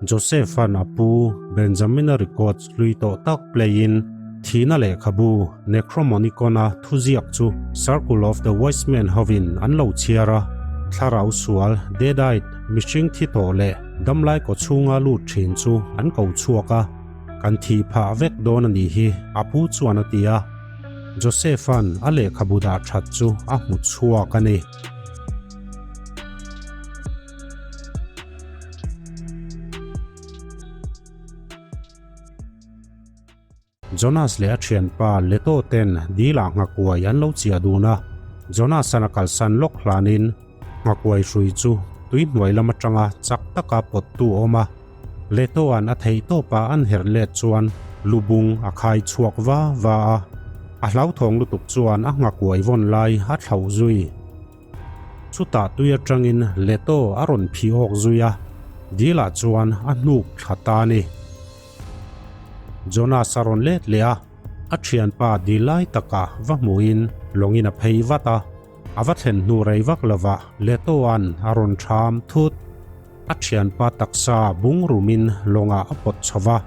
Joseph-a'n a pu Benjamin-a records hlui tawh tak play-in thihna lehkhabu Necromonicon-a thuziak chu Circle of the Wise Men hovin an lo chhiar a, thlarau sual, deadite, mihring thi tawh leh damlai kaw chhunga lut thin chu an ko chhuak a, Kan thih phah vek dawn a nih hi, a pu chuan a ti a. Joseph-a'n a lehkhabu dah that chu a hmu chhuak a ni. Jonas leh a thianpa Leto ten dil ah nghakuai an lo chiah dun a, Jonas-a'n a kalsan lawk hlanin nghakuai hrui chu tui hnuai lam atanga chak taka pawttu a awm a, Leto-a'n a theih tawpa an herh let chuan lubung a khai chhuak va va a, a hlauthawng lutuk chuan a nghakuai vawn lai a thlauh zui. Chutah tui atangin Leto a rawn phih awk zui a, dilah chuan a hnuk thla ta a ni. Jonas a rawn let leh a, a thianpa dil lai takah va hmuhin lawngin a phei vat a, a va thlen hnu rei vak lovah Letoa'n a rawn ṭham thut. A thianpa taksa bung rumin lawngah a pawt chho va,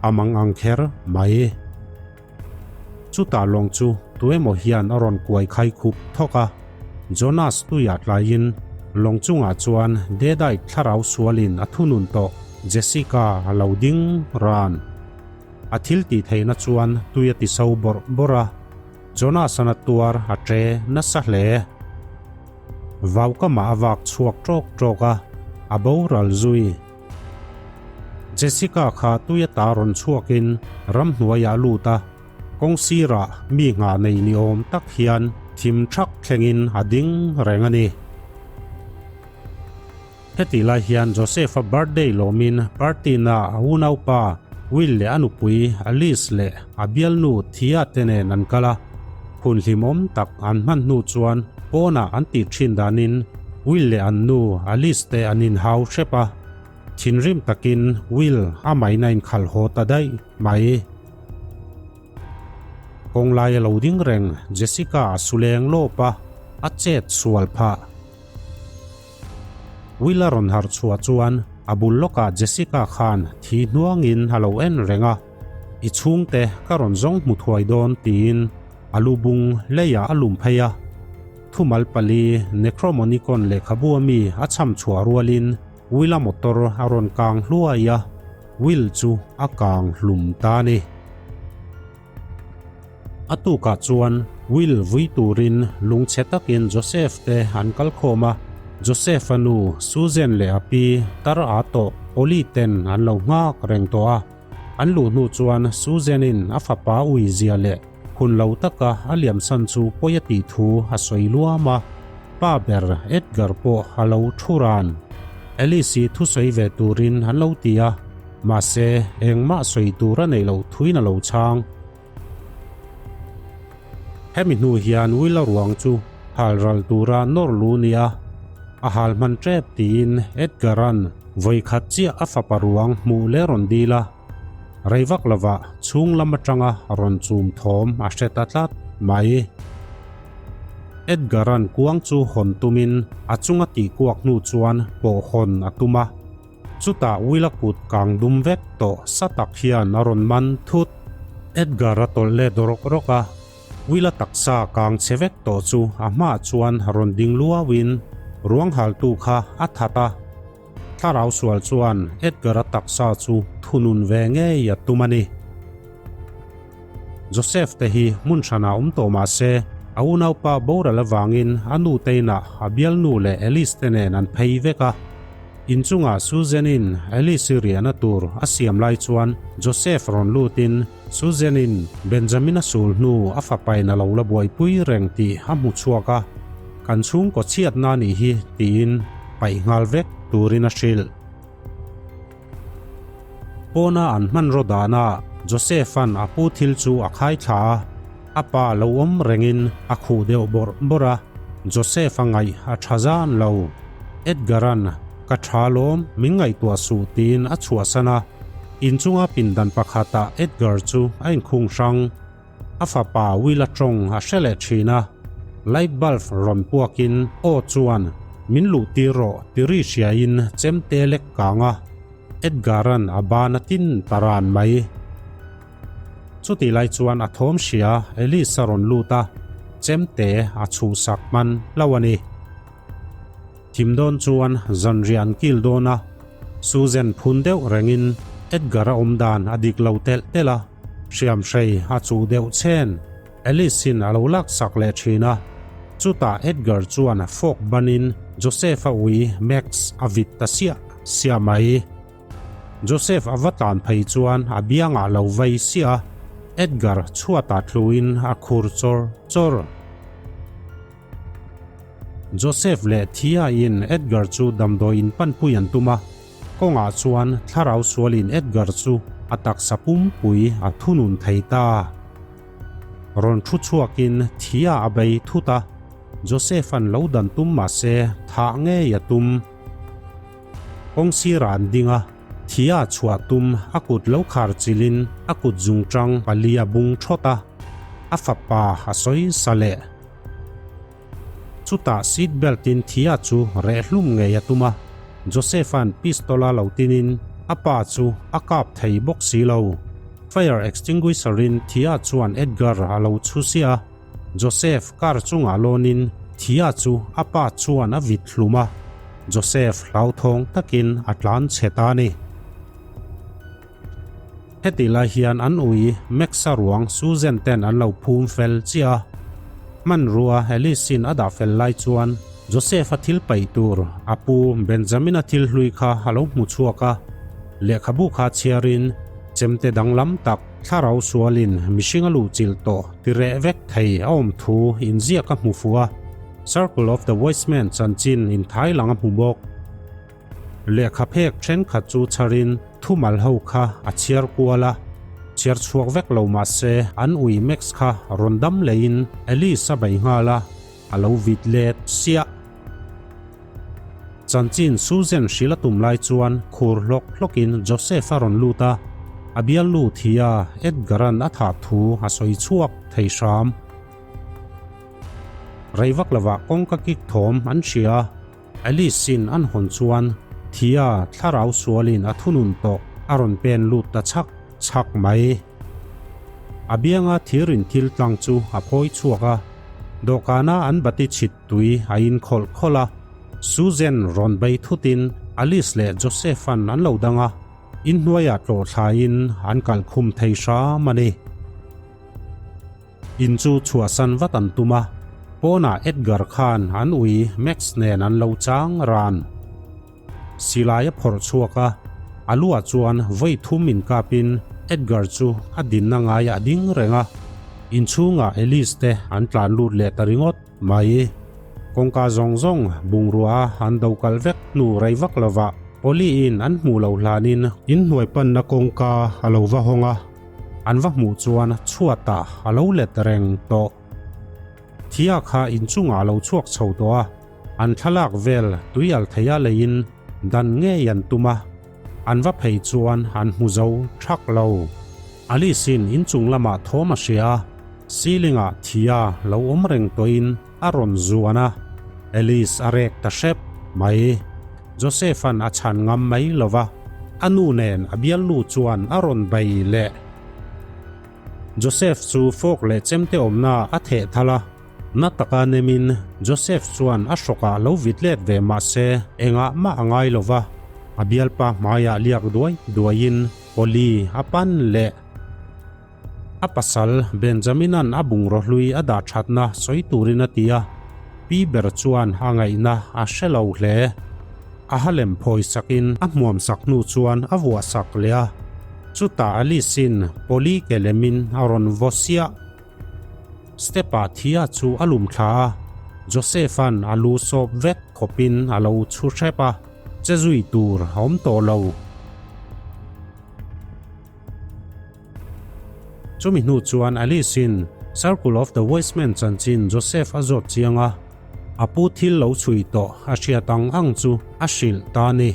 a mang ang kher mai. Chutah lawng chu tuemaw hian a rawn kuai khai khup thawk a, Jonas tuiah tlaiin lawng chungah chuan Deadite thlarau sualin a thunun tawh Jessica a lo ding ran. A thil tih theihna chuan tui a ti so bawrh bawrh a, Jonas-an a tuar a ṭe nasa hle. Vaukamah a vak chhuak ṭawk ṭawk a, a boral zui. Jessica kha tui ata rawn chhuakin ramhnuaiah a lut a, kawng sirah mi nghah nei ni awm tak hian thim thak thlengin a ding reng a ni. Hetih lai hian Joseph-a birthday lawmin party na a unaupa Will leh a nupui Alice leh a bialnu Thea te nen an kal a, hun hlimawm tak an hman hnu chuan pawnah an tih thin danin Will leh an nu Alice te an inhau hrep a. Thinrim takin Will a maina inkhalh haw ta daih mai. Kawng lai a lo ding reng Jessica a su leng lawp a, a chet sual phah. Will a rawn harh chhuah chuan a bul lawkah Jessica khan thi hnuangin a lo en reng a, I chhungte ka rawn zawng hmu thuai dawn tiin a lu bung leiah a lum phei a. Thumal pali Necromonicon lehkhabu ami a chham chhuah rualin Will-a motor a rawn kang hluai a, Will chu a kang hlum ta a ni. A tukah chuan Will vui turin lungchhe takin Joseph te an kal khawm a, Joseph-a nu Susan leh a pi tar a tawh Polly ten an lo nghak reng tawh a. An luh hnu chuan Susan-in a fapa ui zia leh hun lo taka a liamsan chu pawi a tih thu a sawi luam a, pa ber Edgar pawh a lo thu ran. Alice-i thusawi ve turin an lo ti a, mahse engmah sawi tur a neih loh thuin a lo chhang. Hemi hnu hian Willa ruang chu hal ral tura nawr lu nia a hal hman tep tiin Edgar-a'n vawi khat chiah a fapa ruang hmuh leh rawn dil a. Rei vak lovah chhung lam atanga rawn chum thawm a hre ta tlat mai. Edgar-a'n kuang chu hawn tumin a chunga tihkuak hnu chuan pawh hawn a tum a. Chutah Will-a kut kang dum vek tawh sa tak hian a rawn man thut. Edgar a tawlh let rawk rawk a, Will-a taksa kang chhe vek tawh chu a hmaah chuan rawn ding luauin ruang haltu kha a that a. Thlarau sual chuan Edgar-a taksa chu thunun ve ngei a tum a ni. Joseph te hi hmun hranah awm tawh mah se, a unaupa boral avangin a nu te inah a bialnu leh Alice te nen an phei vek a. Inchungah Susan-in Alice-i riahna tur a siam lai chuan Joseph rawn lutin Susan-in Benjamin-a sul hnu a fapain a lo la buaipui reng tih a hmu chhuak a, Kan chhungkaw chhiatna a nih hi tiin paih nghal vek turin a hrilh. Pawna an hmanraw danah Joseph-a'n a pu thil chu a khai thla a, a pa lo awm rengin a khuh deuh bawrh bawrh a, Joseph-a ngaih a tha zan lo. Edgar-a'n, Ka tha lawm, min ngaihtuah suh tiin a chhuahsan a, inchunga pindan pakhatah Edgar chu a inkhung hrang. A fapa Will-a tawng a hre leh thin a, light bulb rawn puakin aw chuan min luh tir rawh ti ri hriain chemte lek kang a. Edgar-a'n a ban a tin ta ran mai. Chutih lai chuan a thawm hria Alice a rawn lut a, chemte a chhuhsak hman hlauh a ni. Thim dawn chuan zanriah an kil dawn a, Susan phun deuh rengin Edgar-a awm dan a dik lo telh telh a, hriamhrei a chuh deuh chhen. Alice-in a lo laksak leh thin a, chutah Edgar chuan fork banin Joseph-a ui Max a vit ta siah siah mai. Joseph a va tlan phei chuan a biangah lo vei siah a, Edgar chhuatah tluin a khur chawr chawr. Joseph leh Thea-in Edgar chu damdawi in panpui an tum a, kawngah chuan thlarau sualin Edgar chu a taksa pumpui a thunun thei ta. Rawn thu chhuakin Thea a bei thut a, Joseph-a'n lo dan tum mah se thah ngei a tum. Kawng sirah an ding a, Thea chhuah tum a kut lo khar chilhin a kut zungchang pali a bung thawt a, a fapa a sawi sa leh. Chutah seat belt in Thea chu reh hlum ngei a tum a, Joseph-a'n pistol a lo tinin a pa chu a kap thei bawk si lo. Fire extinguisher in Thea chuan Edgar a lo chhu siah a, Joseph car chungah lawnin Thea chu a pa chuan a vit hlum a, Joseph hlauthawng takin a tlan chhe ta a ni. Heti lai hian an ui Max-a ruang Susan ten an lo phum fel chiah a. Hmanrua Alice-in a dah fel lai chuan Joseph-a thil paih tur a pu Benjamin-a thil hlui kha a lo hmu chhuak a. Lehkhabu kha chhiarin chemte danglam tak thlarau sualin mihring a luhchilh tawh ti reh vek thei a awm thu inziak a hmu fuh a. Circle of the Wise Men chanchin inthai lang a hmu bawk. Lehkha phek thenkhat chu chharin thumal ho kha a chhiar kual a, chhiar chhuak vek lo mah se an ui Max kha rawn dam leiin Alice a bei nghal a, a lo vit let siah. Chanchin Susan hrilh a tum lai chuan khur hlawk hlawkin Joseph a rawn lut a, a bialnu Thea Edgar-a'n a thah thu a sawi chhuak thei hram. Rei vak lovah kawngka kik thawm an hria a. Alice-in an hawn chuan Thea thlarau sualin a thunun tawh a rawn pen lut ta chhak chhak mai. A bianga thirin thil tlang chu a phawi chhuak a, dawhkana an bati chhit tui a in khawlh khawlh a. Susan rawn bei thutin Alice leh Joseph-a'n an lo dang a, inhnuaiah tlawh thlaiin an kalkhum thei hram a ni. In chu chhuahsan vat an tum a, pawnah Edgar khan an ui Max nen an lo chang ran. Silai a phawrh chhuak a, a luah chuan vawi thum inkapin Edgar chu a dinna ngaiah a ding reng a, inchhungah Elise te an tlan lut leh ta ringawt mai. Kawngka zawng zawng bungrua a an do kal vek hnu rei vak lovah Polly-in an hmuh loh hlanin inhnuai panna kawngka a lo va hawng a. An va hmuh chuan chhuatah a lo let reng tawh. Thia kha inchungah a lo chhuak chho tawh a, an thlalak vel tui al theia leiin dan ngei an tum a, an va phei chuan an hmu zo thak lo. Alice-in inchung lamah thawm a hria a, ceiling-ah Thia lo awm reng tawhin a rawn zuan a, Alice a rek ta hrep mai. Joseph-a'n a chhan ngam mai lo va, a nu nen a bialnu chuan a rawn bei leh. Joseph chu fork leh chemte awmna a theh thal a, na taka nemin Joseph chuan a hrawkah lo vit let ve mah se engah mah a ngai lo va, a bialpa hmaiah liak duai duaiin Polly a pan leh. A pasal Benjamin-a'n a bungraw hlui a dah thatna sawi turin a ti a, pi ber chuan a ngaihna a hre lo hle. A halem phawi sakin a hmuam sak hnu chuan a vuah sak leh a, chutah Alice-in Polly ke lemin a rawn vaw siah. Step-ah Thea chu a lum thla a, Joseph-a'n a lu sawp vek khawpin a lo chhu hrep a, che zui tur a awm tawh lo. Chumi hnu chuan Alice-in Circle of the Wise Men chanchin Joseph a zawt chiang a, a pu thil lo chhui tawh a hriat ang ang chu a hrilh ta a ni.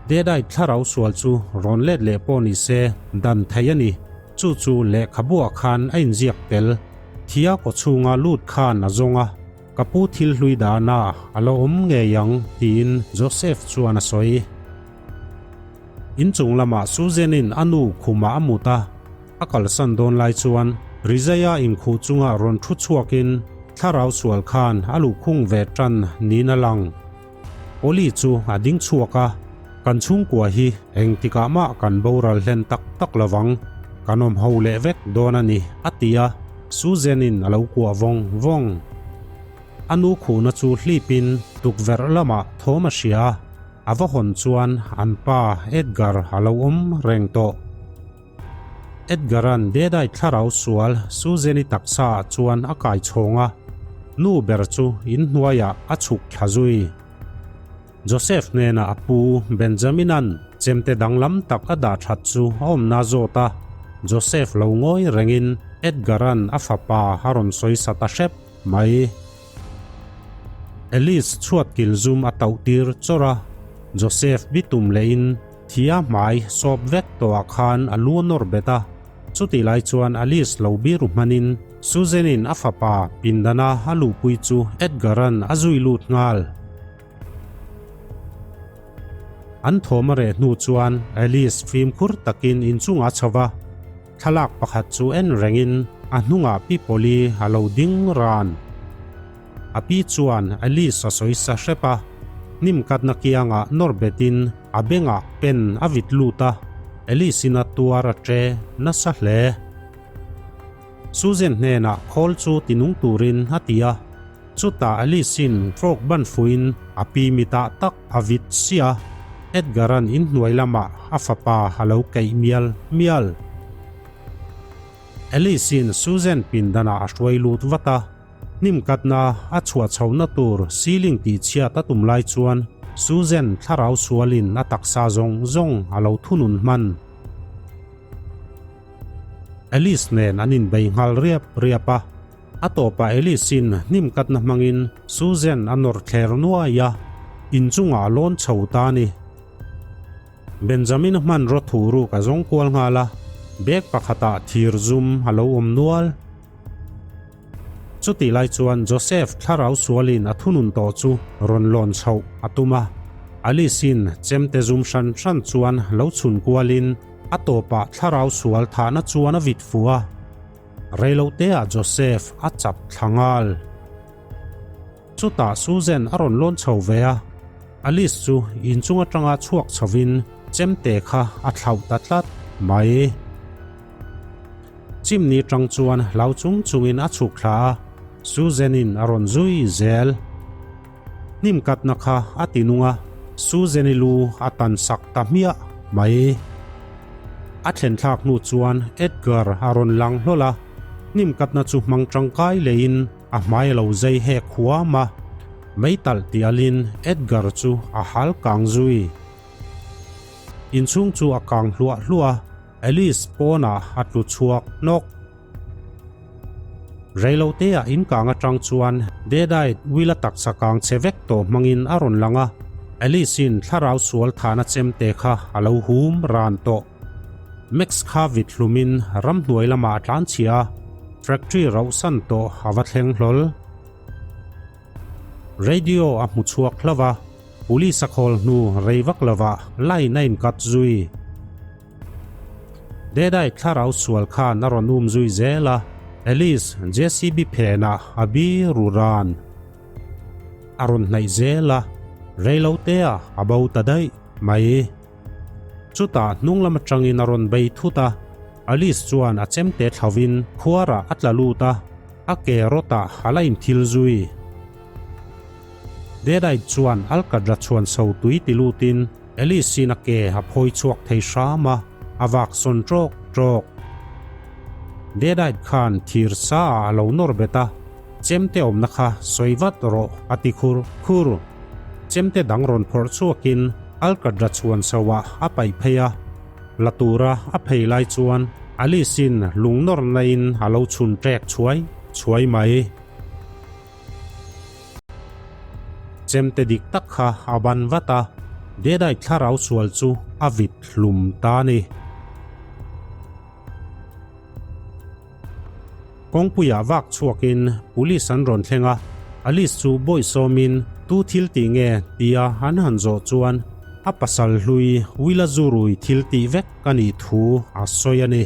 Deadite thlarau sual chu rawn let leh pawh ni se dan thei a ni, chu chu lehkhabuah khan a inziak tel. Thia kawchhunga lut khan a zawng a, ka pu thil hlui dahna a la awm ngei ang tiin Joseph chuan a sawi. Inchung lamah Susan-in a nu khumah a mut a, a kalsan dawn lai chuan Rizaia inkhuh chunga rawn thu chhuakin thlarau sual khan a luhkhung ve tan niin a lang. Polly chu a ding chhuak a, Kan chhungkua hi engtikah mah kan boral hlen tak tak lovang, kan awm ho leh vek dawn a ni, a ti a, Susan-in a lo kuah vawng vawng. A nu khuhna chu hlipin tukverh lamah thawm a hria a, a va hawn chuan an pa Edgar a lo awm reng tawh. Edgar-a'n Deadeye thlarau sual Susan-i taksaah chuan a kai chhawng a, nu ber chu inhnuaiah a chhuk thla zui. Joseph hnenah a pu Benjamin-a'n chemte danglam tak a dah that chu a awmna zawt a, Joseph lo ngawi rengin Edgar-a'n a fapa a rawn sawi sa ta hrep mai. Alice chhuat kil zum a tauh tir chawrh a, Joseph bitum lehin Thia hmai sawp vek tawhah khan a lu a nawr bet a, chutih lai chuan Alice lo biru hmanin Susan-in a fapa pindana a luhpui chu Edgar-a'n a zui lut nghal. An thawm a reh hnu chuan Alice fimkhur takin inchungah a chho va, thlalak pakhat chu en rengin a hnungah Pi Polly a lo ding ran. A pi chuan Alice a sawi sa hrep a, hnim katna kiangah nawr betin a bengah pen a vit lut a, Alice-in a tuar a ṭe nasa hle. Susan hnenah khawl chu tinung turin a ti a, chutah Alice-in fork ban fuin a pi mitah tak a vit sia, Edgar-a'n inhnuai lamah a fapa a lo keih mial mial. Alice-in Susan pindanah a hruai lut vat a. Hnim katna a chhuah chhohna tur ceiling tih chhiat a tum lai chuan Susan thlarau sualin a taksa zawng zawng a lo thunun hman. Alice nen an inbei nghal riap riap a, a tawpah Alice-in hnim katna hmangin Susan a nawr thler nuai a, inchungah a lawn chho ta a ni. Benjamin-a hmanraw thu ruk a zawng kual nghal a, bag pakhatah thir zum a lo awm nual. Chutih lai chuan Joseph thlarau sualin a thunun tawh chu rawn lawn chhoh a tum a. Alice-in chemte zum hran hran chuan lo chhun kualin a tawpah thlarau sual thahna chuan a vit fuh a. Reiloteah Joseph a chap thla nghal. Chutah Susan a rawn lawn chho ve a, Alice chu inchung atanga chhuak chhovin chemte kha a thlauh ta tlat mai. Chimni tang chuan hlau chung chungin a chhuk thla a, Susan-in a rawn zui zel. Hnim katna kha a ti nung a, Susan-i lu a tan sak ta hmiah mai. A thlen thlak hnu chuan Edgar a rawn lang hlawl a, hnim katna chu hmang tangkai leiin a hmai a lo zai hek huam a, meitalh tialin Edgar chu a hal kang zui. Inchhung chu a kang hluah hluah a. Alice pawnah a tlu chhuak hnawk. Reiloteah in kang atang chuan Deadite Will-a taksa kang che vek tawh hmangin a rawn lang a, Alice-in thlarau sual thahna chemte kha a lo hum ran tawh. Max kha vit hlumin ramhnuai lamah a tlan chhia a, factory rauhsan tawh a va thleng hlawl. Radio a hmu chhuak hlauh a, police a khawl hnu rei vak lovah line a inkat zui. Deadeye thlarau sual khan a rawn um zui zel a, Alice JCB phenah a bi ru ran. A rawn hnaih zel a, reilotea a bo ta daih mai. Chutah hnung lam atangin a rawn bei thut a, Alice chuan a chemte thlauvin khuarah a tla lut a, a ke rawtah a la inthil zui. Deadeye chuan Alcatraz chhuan so tui ti lutin, Alice-in a ke a phawi chhuak thei hram a, a vak sawn ṭawk ṭawk. Deadite khan thir sa ah a lo nawr bet a, Chemte awmna kha sawi vat rawh a ti khur khur. Chemte dang rawn phawrh chhuakin Alcatraz chhuan chho ah a paih phei a, la tura a phei lai chuan Alice-in lung nawr naiin a lo chhun ṭek chhuai chhuai mai. Chemte dik tak kha a ban vat a, Deadeye thlarau sual chu a vit hlum ta a ni. Kawngpuiah vak chhuakin police an rawn thleng a, Alice chu bawihsawmin tu thil tih nge tia an han zawh chuan. A pasal hlui Will-a zu rui thil tih vek a nih thu a sawi a ni.